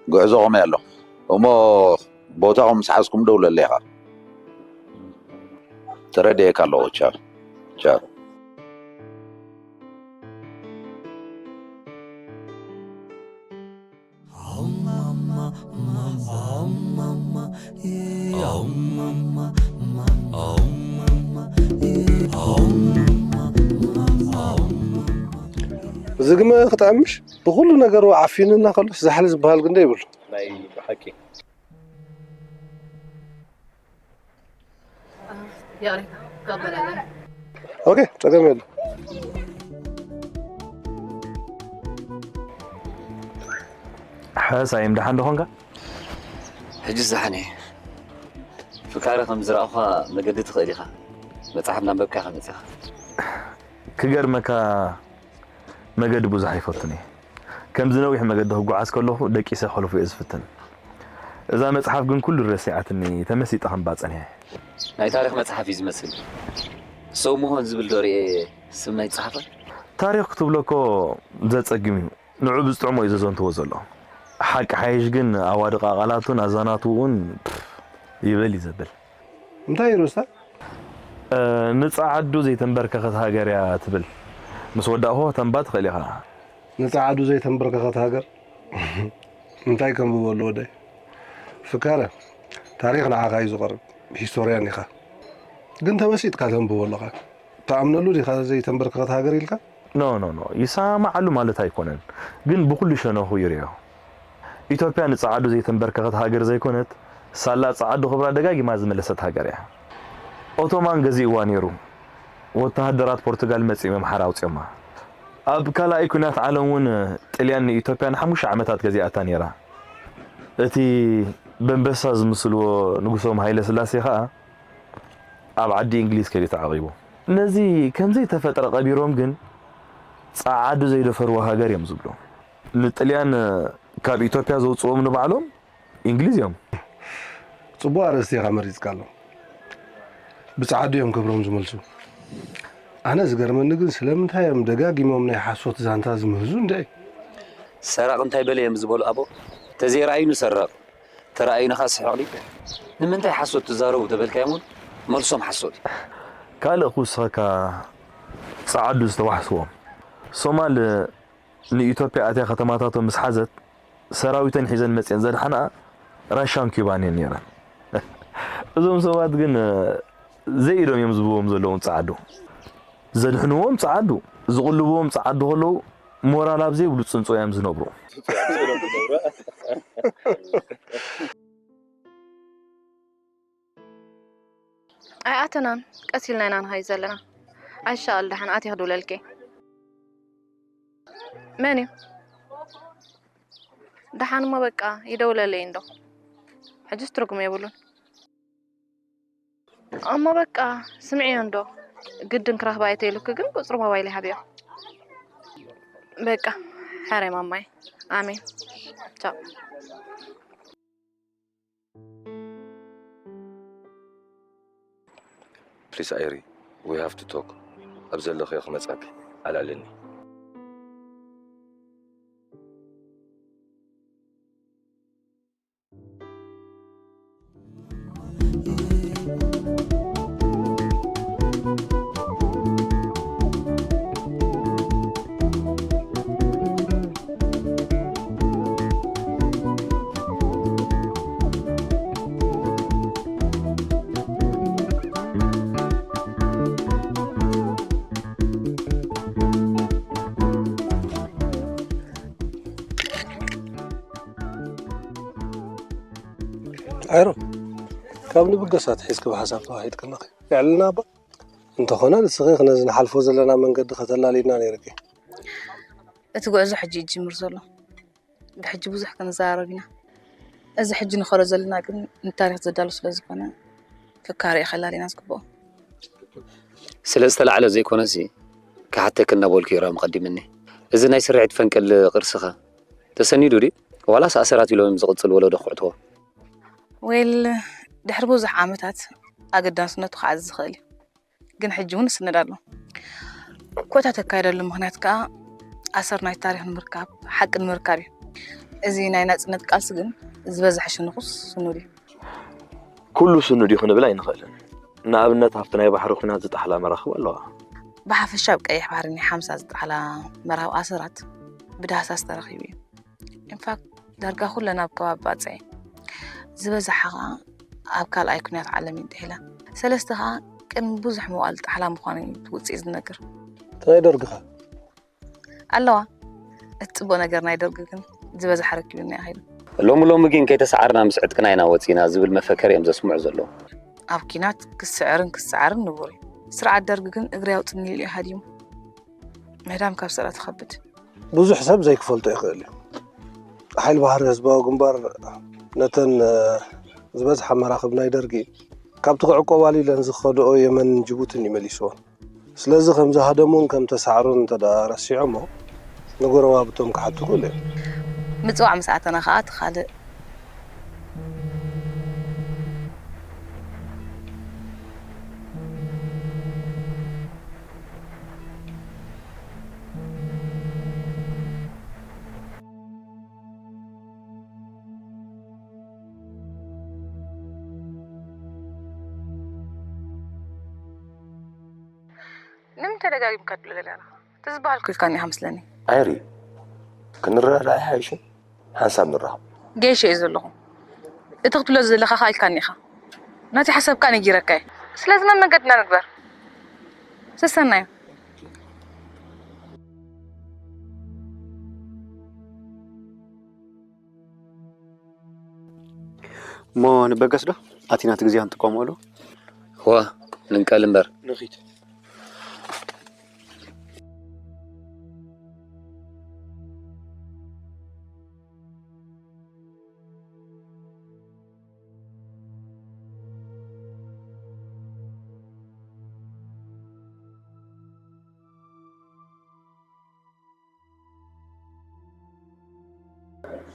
ጉዕዞ ከመይ ኣሎ? እሞ ቦታኹም ምስ ሓዝኩም ደውለለይ ኢኻ። ተረዲኤካ ኣለኹ። ቻው ቻው። እዚ ግመ ክጥዕምሽ ብኹሉ ነገሩ ዓፊንና ከሎስ ዛሕሊ ዝበሃል ግን ይብሉ። ናይ ብሓቂ ይቕሬታ ክቕበል ኣለና። ኦኬ፣ ጸገም የለ። ሓሳይም ደሓን ዶ ኾንካ? ሕጂ ዝሓነ ፍቃሪ ከም ዝረኣኹኻ መገዲ ትኽእል ኢኻ። መጽሓፍ እናንበብካ ኢኻ መጺኻ። ክገርመካ መገዲ ብዙሕ ኣይፈቱን እየ። ከምዚ ነዊሕ መገዲ ክጓዓዝ ከለኹ ደቂሰ ከሕልፎ እየ ዝፍትን። እዛ መጽሓፍ ግን ኩሉ ረሲዓትኒ፣ ተመሲጠ ከንብባ ጸኒሐ። ናይ ታሪኽ መጽሓፍ እዩ ዝመስል። ሰው መሆን ዝብል ዶ ርእየ ስም ናይ ጸሓፈ? ታሪኽ ክትብሎ እኮ ዘጸግም እዩ። ንዑ ብዝጥዕሞ እዩ ዘዘንትዎ ዘሎ። ሓቂ ሓይሽ ግን ኣዋድቕ ኣቓላቱን ኣዛናትውኡን ፕፍ ይበል እዩ ዘብል። እንታይ እዩ ሩስታ? ንጻዓዱ ዘይተንበርከኸት ሃገር እያ ትብል። ምስ ወዳእኹ ከተንባ ትኽእል ኢኻ። ንጻዓዱ ዘይተንበርከኸት ሃገር እንታይ ከንብበሉ ወደይ? ፍካረ ታሪኽ ንዓኻ እዩ ዝቐርብ። ሂስቶርያን ኢኻ። ግን ተመሲጥካ ተንብቦ ኣለኻ። ትኣምነሉ ዲኻ ዘይተንበርከኸት ሃገር ኢልካ? ኖ ኖ ኖ ይሰማማዓሉ ማለት ኣይኮነን፣ ግን ብኹሉ ሸነኹ ይርእዮ። ኢትዮጵያ ንጸዓዱ ዘይተንበርከኸት ሃገር ዘይኮነት፣ ሳላ ጸዓዱ ክብራ ደጋጊማ ዝመለሰት ሃገር እያ። ኦቶማን ገዚእዋ ነይሩ። ወተሃደራት ፖርቱጋል መጺኦም እዮም ሓራ ኣውጺኦማ። ኣብ ካልኣይ ኲናት ዓለም እውን ጥልያን ንኢትዮጵያ ንሓሙሽተ ዓመታት ገዚኣታ ነይራ። እቲ በንበሳ ዝምስልዎ ንጉሶም ሃይለ ስላሴ ኸኣ ኣብ ዓዲ እንግሊዝ ከይዱ ተዓቒቡ። ነዚ ከም ዘይተፈጥረ ቀቢሮም ግን ጸዓዱ ዘይደፈርዋ ሃገር እዮም ዝብሉ። ንጥልያን ካብ ኢትዮጵያ ዘውጽዎም ንባዕሎም እንግሊዝ እዮም። ጽቡቕ ኣርእስቲ ኢኻ መሪጽካ ኣሎ። ብጸዓዱ እዮም ክብሮም ዝመልሱ። ኣነ ዝገርመኒ ግን ስለምንታይ እዮም ደጋጊሞም ናይ ሓሶት ዛንታ ዝምህዙ እንድዒ? ሰራቕ እንታይ በለ እዮም ዝበሉ ኣቦ? ተዘይረኣዩኒ ሰራቕ፣ ተረኣዩኒ ኸኣ ስሕቕ ድዩ? ንምንታይ ሓሶት ትዛረቡ ተበልካዮም እውን መልሶም ሓሶት እዩ። ካልእ ክውስኸካ ጸዓዱ ዝተዋሕስዎም። ሶማል ንኢትዮጵያ ኣትያ ከተማታቶም ምስ ሓዘት ሰራዊተን ሒዘን መፅየን ዘድሓንኣ ራሻን ኪባን እየን ነይረን። እዞም ሰባት ግን ዘይኢዶም እዮም ዝብዎም ዘለዉ ንፀዓዱ። ዘድሕንዎም ፀዓዱ፣ ዝቕልብዎም ፀዓዱ ከለዉ ሞራል ኣብ ዘይብሉ ፅንፆ እዮም ዝነብሩ። ኣይኣተናን፣ ቀስ ኢልና ኢና ንኸይድ ዘለና። ኣይሻቐል ደሓን ኣትየ ክድውለልኪ። መን እዩ? ደሓን እሞ በቃ ይደውለለይ እንዶ። ሕጅስ ትርጉም የብሉን። እሞ በቃ ስምዕዮ እንዶ። ግድን ክረኽባ እየ ተይሉኪ ግን ቁፅሪ ሞባይለይ ሃብዮ። በቃ ሕራይ ማማይ። ኣሜን። ቻው። Please Ayri, we have to talk. ኣብ ዘለኽዮ ክመጻኪ ኣልዕልኒ። ኣይሮ ካብ ንብገሳት ሒዝኪ ብሓሳብ ተዋሒድክና የዕልና እባ። እንተኾነ ንስኺ ነዚ ንሓልፎ ዘለና መንገዲ ከተላልይና ነይርኪ። እቲ ጉዕዞ ሕጂ ይጅምር ዘሎ። ብሕጂ ብዙሕ ክንዘራረብ ኢና። እዚ ሕጂ ንኸዶ ዘለና ግን ንታሪኽ ዘዳሉ ስለ ዝኾነ ፍካረ እዩ ከላልየና ዝግብኦ። ስለ ዝተላዕለ ዘይኮነሲ ክሓተኪ እናበልኩ እዩ ራሚ ቀዲምኒ። እዚ ናይ ስርሒት ፈንቅል ቅርሲኸ ተሰኒዱ ድዩ? ዋላስ ኣሰራት ኢሎም እዮም ዝቕጽል ወለዶ ክዕትዎ? ዌል ድሕሪ ብዙሕ ዓመታት ኣገዳስነቱ ክዓዚ ዝኽእል እዩ። ግን ሕጂ እውን ይስነድ ኣሎ። ኮታ ተካየደሉ ምኽንያት ከኣ ኣሰር ናይ ታሪኽ ንምርካብ፣ ሓቂ ንምርካብ እዩ። እዚ ናይ ናጽነት ቃልሲ ግን ዝበዝሐ ሸነኹስ ስኑድ እዩ። ኩሉ ስኑድ እዩ ክንብል ኣይንኽእልን። ንኣብነት ኣብቲ ናይ ባሕሪ ኲናት ዝጠሓላ መራኽብ ኣለዋ። ብሓፈሻ ኣብ ቀይሕ ባሕሪ ናይ ሓምሳ ዝጠሓላ መራኽብ ኣሰራት ብዳህሳስ ተረኺቡ እዩ። ኢንፋክት ዳርጋ ኩለን ኣብ ከባቢ ባጽዕ ዝበዝሓ ኸኣ ኣብ ካልኣይ ኩናት ዓለም ይጥሒላ። ሰለስተ ኸኣ ቅድሚ ብዙሕ መዋእል ጣሕላ ምዃኑ እዩ እቲ ውጽኢት ዝነግር። እቲ ናይ ደርጊ ኸ? ኣለዋ። እቲ ጽቡቕ ነገር ናይ ደርጊ ግን ዝበዝሓ ረኪቡና እዩ ኸይዱ። ሎሚ ሎሚ ግን ከይተሰዓርና ምስ ዕጥቅና ኢና ወጺና ዝብል መፈከሪ እዮም ዘስምዑ ዘለዉ። ኣብ ኪናት ክስዕርን ክሰዓርን ንቡር እዩ። ስርዓት ደርጊ ግን እግሪ ኣውጽኒ ኢሉ እዩ ሃዲሙ። ምህዳም ካብ ስእላ ትኸብድ። ብዙሕ ሰብ ዘይክፈልጦ ይኽእል እዩ። ሓይሊ ባህሪ ህዝባዊ ግንባር ነተን ዝበዝሓ መራኽብ ናይ ደርጊ ካብቲ ክዕቆባሉ ኢለን ዝኸድኦ የመንን ጅቡትን እዩ መሊስወን። ስለዚ ከም ዝሃደሙን ከም ተሳዕሩን እንተ ደኣ ረሲዖሞ ንጎረባብቶም ክሓቱ ይኽእሉ እዮም። ምጽዋዕ ምስ ኣተና ኸኣ እቲ ካልእ። ንምንታይ ደጋጊምካ ትብሎ ዘለኻ? እቲ ዝበሃልኩ ኢልካኒ ኢኻ መስለኒ። ኣይሪ፣ ክንረዳዳእ ይሓይሽ። ሓንሳብ ንራኸብ። ገይሸ እየ ዘለኹ። እቲ ክትብሎ ዝደለኻ ኸኣ ኢልካኒ ኢኻ። ናተይ ሓሳብ ከኣ ነጊረካ እየ። ስለዚ ነንመንገድና ንግበር። ሰሰናዩ። እሞ ንበገስ ዶ ኣቲና እቲ ግዜ ክንጥቀመሉ? እዋ፣ ንንቀል እምበር። ንኺድ።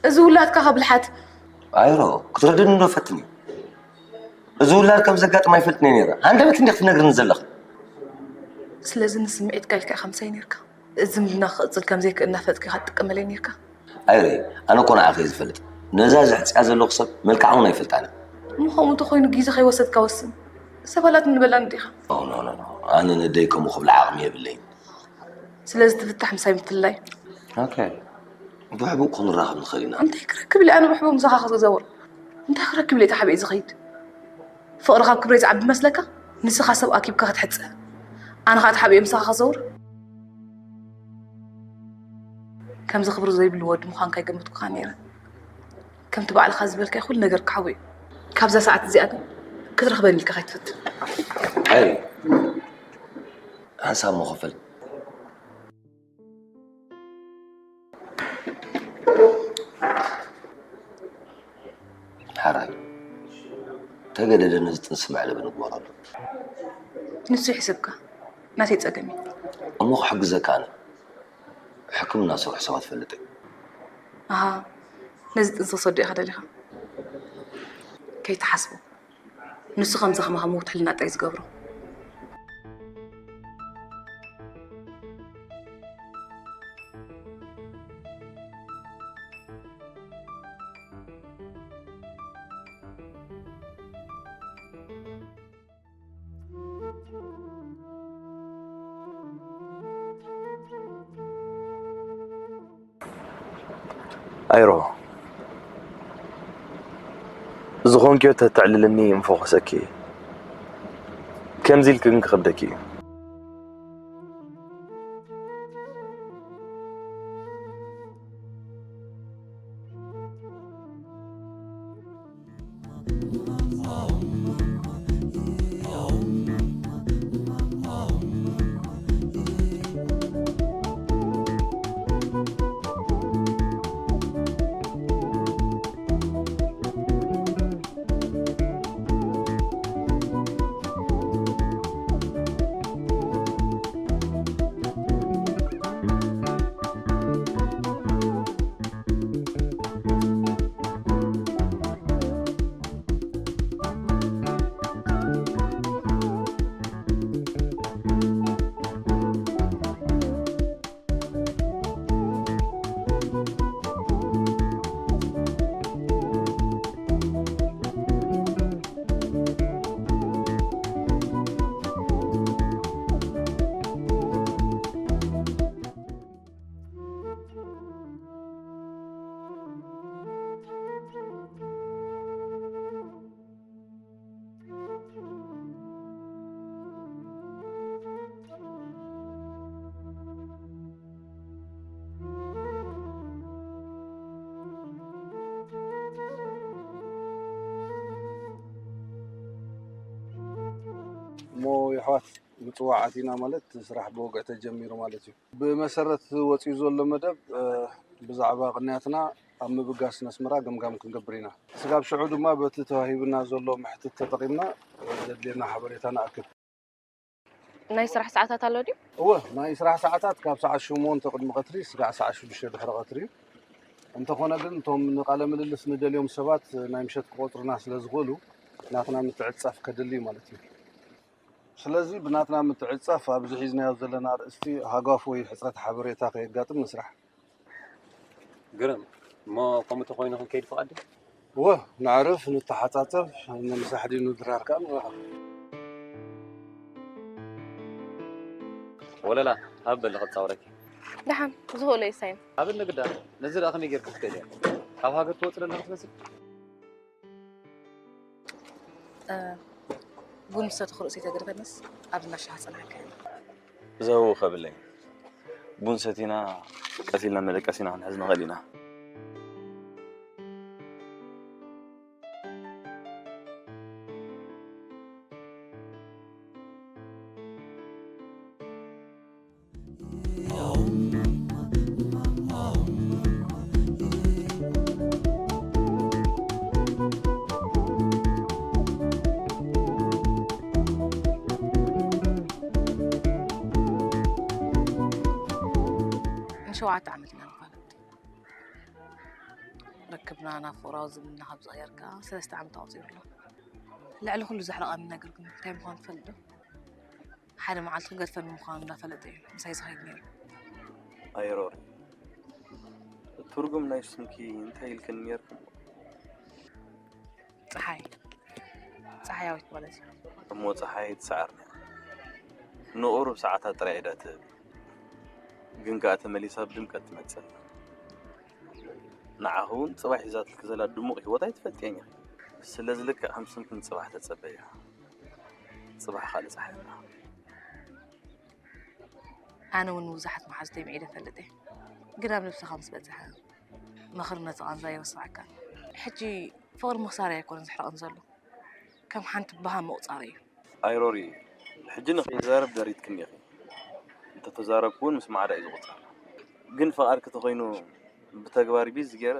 እዚ ውላድካ ከብልሓት። ኣይሮ፣ ክትረድእኒ ዶ ፈትኒ። እዚ ውላድ ከም ዘጋጥም ኣይፈልጥን እየ ነይረ። ሃንደበት እንዲኽ ትነግርኒ ዘለኻ። ስለዚ ንስምዒትካ ኢልካ ኢኻ ምሳይ ነይርካ። እዚ ዝምድና ክቕጽል ከም ዘይክእል እናፈለጥካ ኢኻ ትጥቀመለይ ነይርካ። ኣይረ፣ ኣነ እኮ ንዓኺ እየ ዝፈልጥ። ነዛ ዘሕጽያ ዘለኹ ሰብ መልክዓ እውን ኣይፈልጣን እየ። እሞ ከምኡ እንተኾይኑ ግዜ ከይወሰድካ ወስን። ሰባላት ንበላ እንዲኻ። ኖ፣ ኖ፣ ኖ፣ ኖ። ኣነ ነደይ ከምኡ ክብል ዓቕሚ የብለይን። ስለዚ ትፍታሕ ምሳይ ምፍልላይ። ኦኬ። ብሕቡእ ክንራኸብ ንኽእል ኢና። እንታይ ክረክብ ኢለ ኣነ ብሕቡእ ምሳኻ ክዘውር? እንታይ ክረክብ ኢለ ተሓቢኤ ዝኸይድ? ፍቕሪ ካብ ክብረይ ዝዓቢ መስለካ? ንስኻ ሰብ ኣኪብካ ክትሕጽ፣ ኣነ ኸኣ ተሓቢኤ ምሳኻ ክዘውር? ከምዚ ክብሪ ዘይብሉ ወዲ ምዃንካ ኣይገመትኩኻን ነይረ። ከምቲ ባዕልኻ ዝበልካዮ ኩሉ ነገር ክሓዊ እዩ። ካብዛ ሰዓት እዚኣ ግን ክትረኽበኒ ኢልካ ከይትፈትን። ኣይ፣ ሓንሳብ መኸፈል። ሓራይ፣ ተገደደ ነዚ ጥንሲ መዕለቢ ንግበረሉ። ንሱ ይሕሰብካ፣ ናተይ ጸገም እዩ። እሞ ክሕግዘካ ኣነ። ሕክምና ዝሰርሑ ሰባት ፈልጥ እየ። ኣሃ፣ ነዚ ጥንሲ ክሰዶ ኢኻ ደሊኻ? ከይትሓስቦ። ንሱ ከምዚ ከማኻ ምዉት ሕልና ጥራይ ዝገብሮ። ኣይሮ፣ ዝኾንክዮ ተተዕልልኒ ምፈኾሰኪ። ከምዚ ኢልኪ ግን ክኸብደኪ እዩ። እሞ የሕዋት፣ ምጽዋዕ ኣቲና ማለት ስራሕ ብወግዒ ተጀሚሩ ማለት እዩ። ብመሰረት ወጺኡ ዘሎ መደብ፣ እ፣ ብዛዕባ ቅንያትና ኣብ ምብጋስ ነስመራ ገምጋም ክንገብር ኢና። ስጋብ ሽዑ ድማ በቲ ተዋሂብና ዘሎ መሕትት ተጠቒምና፣ እ፣ ዘድልየና ሓበሬታ ንኣክብ። ናይ ስራሕ ሰዓታት ኣሎ ድዩ? እወ፣ ናይ ስራሕ ሰዓታት ካብ ሰዓት ሸሞንተ ቅድሚ ቀትሪ ስጋዕ ሰዓት ሽዱሽተ ድሕሪ ቀትሪ እዩ። እንተኾነ ግን እቶም ንቃለ ምልልስ ንደልዮም ሰባት ናይ ምሸት ክቆጽሩና ስለ ዝኽእሉ ናትና ምትዕጻፍ ከድሊ እዩ ማለት እዩ። ስለዚ ብናትና ምትዕጻፍ ኣብዚ ሒዝናዮ ዘለና ኣርእስቲ ሃጓፍ ወይ ሕጽረት ሓበሬታ ከየጋጥም ንስራሕ። ግርም። እሞ ከምኡ ተኾይኑ ክንከይድ ፍቓድ ድዩ? እወ፣ ነዕርፍ፣ ንተሓጻጸብ፣ ንምሳሕ ድዩ ንድራር ከኣ ንራኸብ። ወለላ፣ ኣብ በሊ ክጻወረኪ። ደሓን፣ ዝኽእሎ የሳይን። ኣብ ንግዳ፣ ነዚ ደኣ ከመይ ጌርኪ ክትክእልዮ? ካብ ሃገር ትወጽእ ዘለኺ ትመስል። እ፣ ቡን ዝሰተኹ ርእሰይ ተገደፈንስ፣ ኣብዚ እንዳሻሂ ጸንሓካ እየ። ዘው ከብለይ። ቡን ሰቲና ቀስ ኢልና መደቀሲና ክንሕዝ ንኽእል ኢና። ንሸውዓተ ዓመት ኢና ንፋለጥ። ርክብና ናብ ፍቕራዊ ዝምድና ካብ ዝቕየር ከኣ ሰለስተ ዓመት ኣቑጺሩ ኣሎ። ልዕሊ ኩሉ ዘሕርቐኒ ነገር ግን እንታይ ምዃኑ ትፈልጥ ዶ? ሓደ መዓልቲ ክገድፈኒ ምዃኑ እንዳፈለጠ እዩ ምሳይ ዝኸይድ ነይሩ። ኣይሮሪ፣ ትርጉም ናይ ስምኪ እንታይ ኢልክኒ ነይርክሞ? ጸሓይ፣ ጸሓያዊት ማለት እዩ። እሞ ጸሓይ ትሰዓርኒ እያ። ንቑሩብ ሰዓታት ጥራይ እያ ትህብ። ግን ከኣ ተመሊሳ ብድምቀት ትመጽእ። ንዓኺ እውን ጽባሕ ሒዛትልኪ ዘላ ድሙቕ ህይወት ኣይትፈልጥዮን ኢኺ። ስለዚ ልክዕ ከም ስምክን ጽባሕ ተጸበያ። ጽባሕ ካልእ ጸሓይ ኣላ። ኣነ እውን ንብዙሓት መሓዙተይ ምዒደ እፈልጥ እየ። ግን ኣብ ነብስኻ ምስ በጽሐ፣ ምኽሪ ነቲ ቃንዛ ኣይረስዓካን። ሕጂ ፍቕሪ ምኽሳር ኣይኮነን ዘሕርቐኒ ዘሎ። ከም ሓንቲ በሃም ምቑጻር እዩ። ኣይሮሪ፣ ሕጂ ንኸይዛረብ ደሪትክኒ ኢኺ። እንተተዛረብኩ እውን ምስ ማዕዳ እዩ ዝቑጸር። ግን ፍቓድኪ ተኾይኑ ብተግባር ቢዝ ገይረ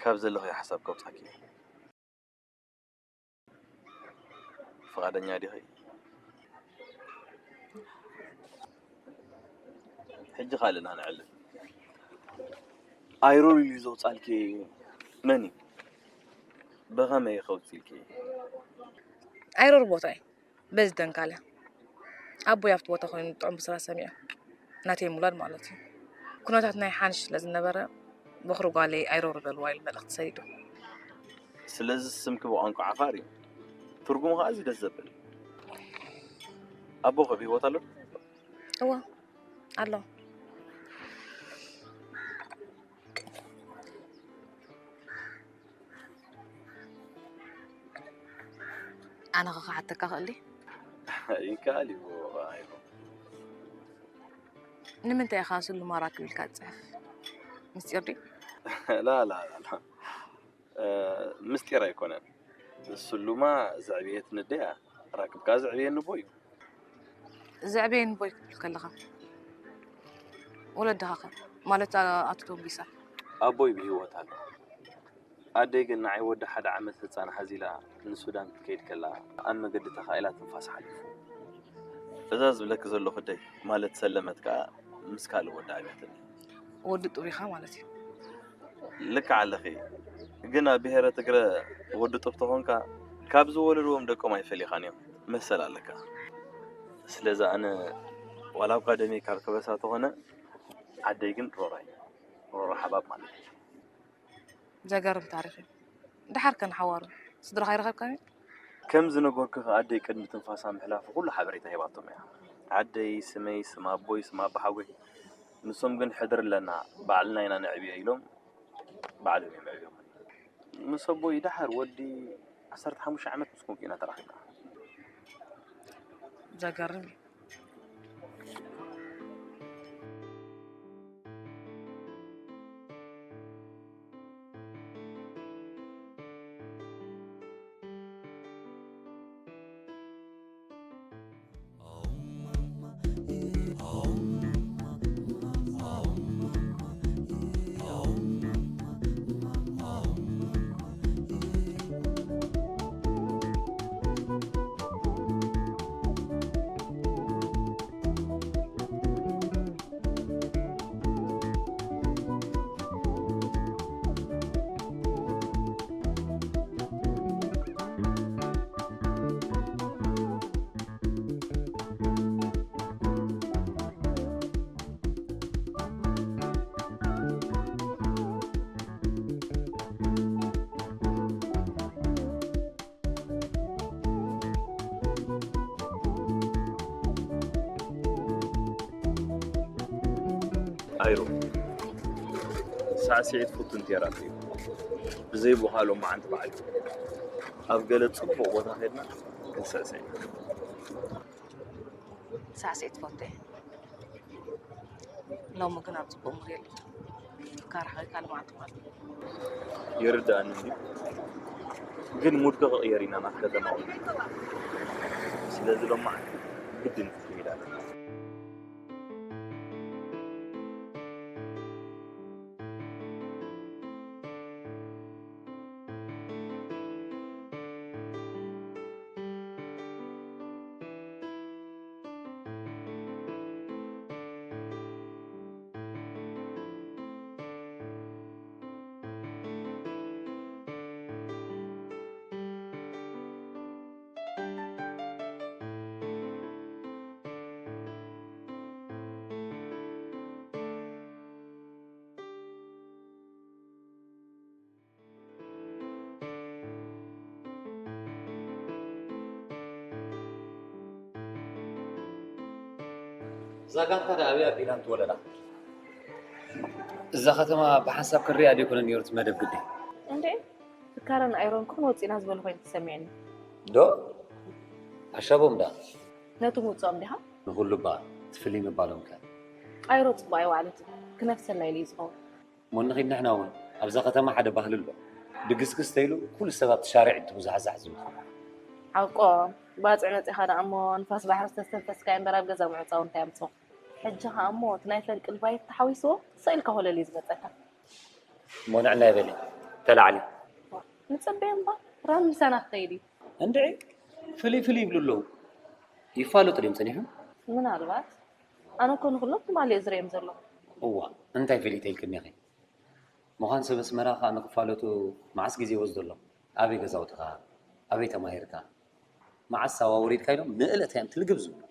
ካብ ዘለኽዮ ሓሳብ ከውጻኪ እየ። ፍቓደኛ ዲኺ? ሕጂ ካልእና ንዕልል። ኣይሮር ኢሉ ዘውጻልኪ መን እዩ? ብኸመይ ከውጽልኪ? ኣይሮር ቦታ እዩ። በዚ ደንካለ። ኣቦይ ኣብቲ ቦታ ኮይኑ ጥዑም ብስራ ሰሚዑ። ናተይ ምውላድ ማለት እዩ። ኩነታት ናይ ሓንሽ ስለ ዝነበረ፣ በኹሪ ጓለይ ኣይሮር በልዋ ኢሉ መልእኽቲ ሰዲዱ። ስለዚ ስምኪ ብቋንቋ ዓፋር እዩ። ትርጉሙ ከኣ እዚ ደስ ዘብል። ኣቦኺ ብህይወት ኣሎ? እወ፣ ኣሎ። ኣነ ኸ ክሓተካ ክእል ድየ? ይከኣል እዩ፣ ኣይኮ። ንምንታይ ኢኻ ስሉማ ራክብ ኢልካ ትጽሕፍ? ምስጢር ድዩ? ላ፣ ላ፣ ላ፣ ላ። እ፣ ምስጢር ኣይኮነን። ስሉማ ዘዕብየትኒ ኣደይ እያ፣ ራክብ ከኣ ዘዕብየኒ ኣቦይ እዩ። ዘዕብየኒ ኣቦይ ክትብል ከለኻ፣ ወለድኻ ከ? ማለት፣ ኣ-፣ ኣቶ ቶምቢሳ? ኣቦይ ብህይወት ኣሎ። ኣደይ ግን ንዓይ ወዲ ሓደ ዓመት ህጻን ሓዚላ ንሱዳን ክትከይድ ከላ ኣብ መገዲ ተኻኢላ ትንፋሳ ሓሊፉ። እዛ ዝብለኪ ዘለኹ ኣደይ ማለት ሰለመት ከኣ ምስ ካልእ ወዲ ዓብያትኒ። ወዲ ጡብ ኢኻ ማለት እዩ። ልክዕ ኣለኺ። ግን ኣብ ብሄረ ትግረ ወዲ ጡብ ተኾንካ ካብ ዝወለድዎም ደቆም ኣይፈልዩኻን እዮም። መሰል ኣለካ። ስለዚ ኣነ ዋላ እኳ ደመይ ካብ ከበሳ ተኾነ ዓደይ ግን ሮራይ። ሮሮ ሓባብ ማለት እዩ። ዘገርም ታሪኽ እዩ። ደሓር ከ ንሓዋሩ ስድራኻ ኣይረኸብካን እዩ? ከም ዝነገርኩኺ ኣደይ ቅድሚ ትንፋሳ ምሕላፉ ኩሉ ሓበሬታ ሂባቶም እያ። ዓደይ፣ ስመይ፣ ስም ኣቦይ፣ ስም ኣባሓጎይ። ንሶም ግን ሕድሪ ኣለና፣ ባዕልና ኢና ነዕብዮ ኢሎም ባዕሎም እዮም ኣዕብዮም። ምስ ኣቦይ ደሓር ወዲ ዓሰርተ ሓሙሽተ ዓመት ምስ ኮንኩ ኢና ተራኺብና። ዘገርም እዩ። ኣይሮ ሳዕስዒት ፍቱን ቴራፒ እዩ። ብዘይ ቦኻ ሎማዓንቲ በዓል ኣብ ገለ ጽቡቕ ቦታ ከድና ክንስዕስዕ ኢና። ሳዕስዒት ፈቱ እየ። ሎሚ ግን ኣብ ጽቡቕ ሙድ የለን። ፍካርኻ ካልእ መዓልቲ ማለት እዩ። ይርዳእኒ እንድዩ፣ ግን ሙድኪ ክቕየር ኢና ናብ ከተማ እውን። ስለዚ ሎማዓንቲ ግድን ክትከይድ ኣለና። እዛ ጋንታ ደኣ ኣበይ ኣቢላ እንትወለዳ? እዛ ከተማ ብሓንሳብ ክንሪኣ ደይኮነ ነይሩ እቲ መደብ ግዲ። እንዴ ፍካረን ኣይሮን ኮን ወፂና ዝበሉ ኮይኑ ተሰሚዕኒ። ዶ? ኣሻቦም ደኣ? ነቲ ምውፅኦም ዲኻ? ንኹሉ እባ ትፍሊ ምባሎም ከ? ኣይሮ ፅቡቅ ኣይዋዕለትን ክነፍሰላ ኢሉ እዩ ዝኸውን። እሞ ንኺድ ንሕና እውን ኣብዛ ከተማ ሓደ ባህሊ ኣሎ። ድግስግስ ተይሉ ኩሉ ሰብ ኣብቲ ሻርዕ እንትብዛሕዛሕ ዝብል። ሓቆም ባፅዕ መፂኻ ደኣ እሞ ንፋስ ባሕሪ ዝተስተንፈስካዮ እምበር ኣብ ገዛ ምዕፃው እንታይ ኣምፅኦ? ሕጂ ኸኣ እሞ እቲ ናይ ፈንቅል ቫይብ ተሓዊስዎ ሰኢልካ ኮለል እዩ ዝመፀካ። እሞ ንዕናይ በሊ ተላዕሊ። ንፅበዮም እባ ራም ምሳና ክኸይድ እዩ። እንድዒ ፍልይ ፍልይ ይብሉ ኣለዉ። ይፋለጡ ድዮም ጸኒሖም? ምናልባት ኣነ እኮ ንኩሎም ትማሊ እየ ዝርእዮም ዘለኹ። እዋ እንታይ ፈሊጠ ኢልክኒ ኢኺ? ምዃን ሰብ ኣስመራ ከኣ ንክፋለጡ መዓስ ግዜ ይወስደሎም? ኣበይ ገዛውትኻ? ኣበይ ተማሂርካ? መዓስ ሳዋ ወሪድካ ኢሎም ንእለት እዮም ትልግብ ዝብሉ።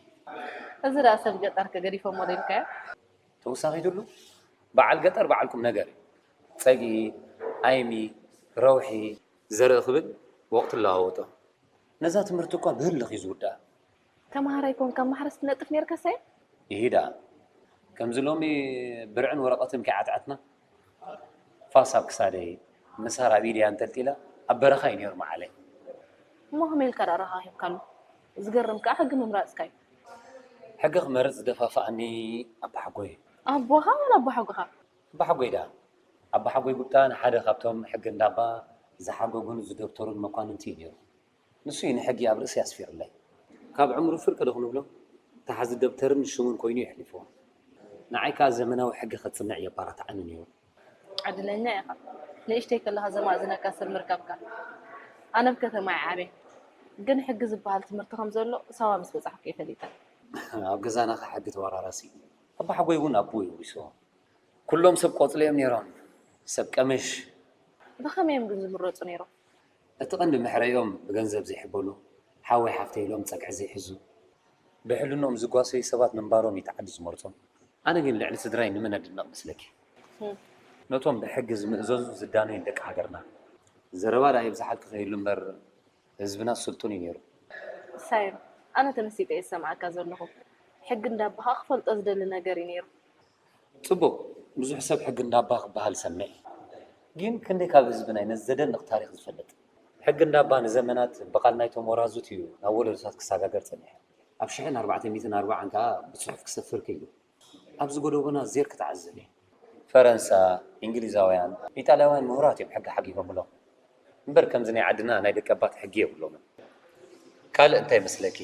እዚ ደኣ ሰብ ገጠር ከ ገዲፎሞ ዶ ኢልካዮ? ተወሳኺትሉ በዓል ገጠር በዓል ቁም ነገር እዩ። ጸግዒ፣ ኣይሚ፣ ረውሒ፣ ዘርኢ ክብል ወቕቲ ኣለዋወጦ። ነዛ ትምህርቲ እኳ ብህልኽ እዩ ዝውድኣ። ተምሃራይ ኮንካ ማሕረስ ትነጥፍ ነርካሳይ? ይሂዳ ከምዚ ሎሚ ብርዕን ወረቐትን ከይዓትዓትና ፋስ ኣብ ክሳደይ ምሳር ኣብ ኢደይ ኣንጠልጢለ ኣብ በረኻ እዩ ነይሩ መዓለይ። እሞ ከመይ ኢልካ ደኣ ረኻኺብካሉ? ዝገርም ከኣ ሕጊ ምምራጽካ እዩ። ሕጊ ክመርጽ ዝደፋፍኣኒ ኣባሓጎይ እዩ። ኣቦኻ ዋላ ኣቦሓጎኻ? ኣባሓጎይ ደኣ ኣባሓጎይ ጉብጣ ንሓደ ካብቶም ሕጊ እንዳባ ዝሓገጉን ዝደብተሩን መኳንንቲ እዩ ነይሩ። ንሱ እዩ ንሕጊ ኣብ ርእሰይ ኣስፊሩለይ። ካብ ዕምሩ ፍርቂ ዶ ክንብሎ ተሓዚ ደብተርን ሽሙን ኮይኑ የሕሊፍዎ። ንዓይ ከኣ ዘመናዊ ሕጊ ከጽንዕ የባራትዓኒ ነይሩ። ዕድለኛ ኢኻ ንእሽተይ ከለኻ ዘማእዝነካ ሰብ ምርካብካ። ኣነ ኣብ ከተማ እየ ዓብየ ግን ሕጊ ዝበሃል ትምህርቲ ከም ዘሎ ሳዋ ምስ በጻሕኩ እየ ፈሊጠ። ኣብ ገዛና ከ ሕጊ ተወራራሲ እዩ። ኣባሓጎይ እውን ኣቦኡ የውሪስዎ። ኩሎም ሰብ ቆጽሊ እዮም ነይሮም። ሰብ ቀምሽ። ብኸመይ እዮም ግን ዝምረጹ ነይሮም? እቲ ቀንዲ መሕረዮም ብገንዘብ ዘይሕበኑ፣ ሓወይ ሓፍተይ ኢሎም ጸግዒ ዘይሕዙ፣ ብሕልንኦም ዝጓሰዩ ሰባት ምንባሮም እዩ እቲ ዓዲ ዝመርጾም። ኣነ ግን ልዕሊ ስድራይ ንመን እድነቕ መስለኪ? ነቶም ብሕጊ ዝምእዘዙ ዝዳነዩ ደቂ ሃገርና። ዘረባ ደኣ የብዝሓልኪ ከይህሉ እምበር ህዝብና ስልጡን እዩ ነይሩ። ሳይም ኣነ ተመሲጠ እየ ዝሰምዓካ ዘለኹ። ሕጊ እንዳባኻ ክፈልጦ ዝደሊ ነገር እዩ ነይሩ። ጽቡቕ፣ ብዙሕ ሰብ ሕጊ እንዳባ ክበሃል እሰምዕ እየ። ግን ክንደይ ካብ ህዝብና እዩ ነዚ ዘደንቕ ታሪኽ ዝፈልጥ? ሕጊ እንዳባ ንዘመናት ብቓል ናይቶም ወራዙት እዩ ናብ ወለዶታት ክሰጋገር ጸኒሑ። ኣብ ሽሕን ኣርባዕተ ሚእትን ኣርባዓን ከኣ ብጽሑፍ ክሰፍር ክኢሉ። ኣብዚ ጎደቦና ዜር ክትዓዘብ እየ። ፈረንሳ፣ እንግሊዛውያን፣ ኢጣልያውያን ምሁራት እዮም ሕጊ ሓጊጎምሎም። እምበር ከምዚ ናይ ዓድና ናይ ደቀባት ሕጊ የብሎምን። ካልእ እንታይ ይመስለኪ?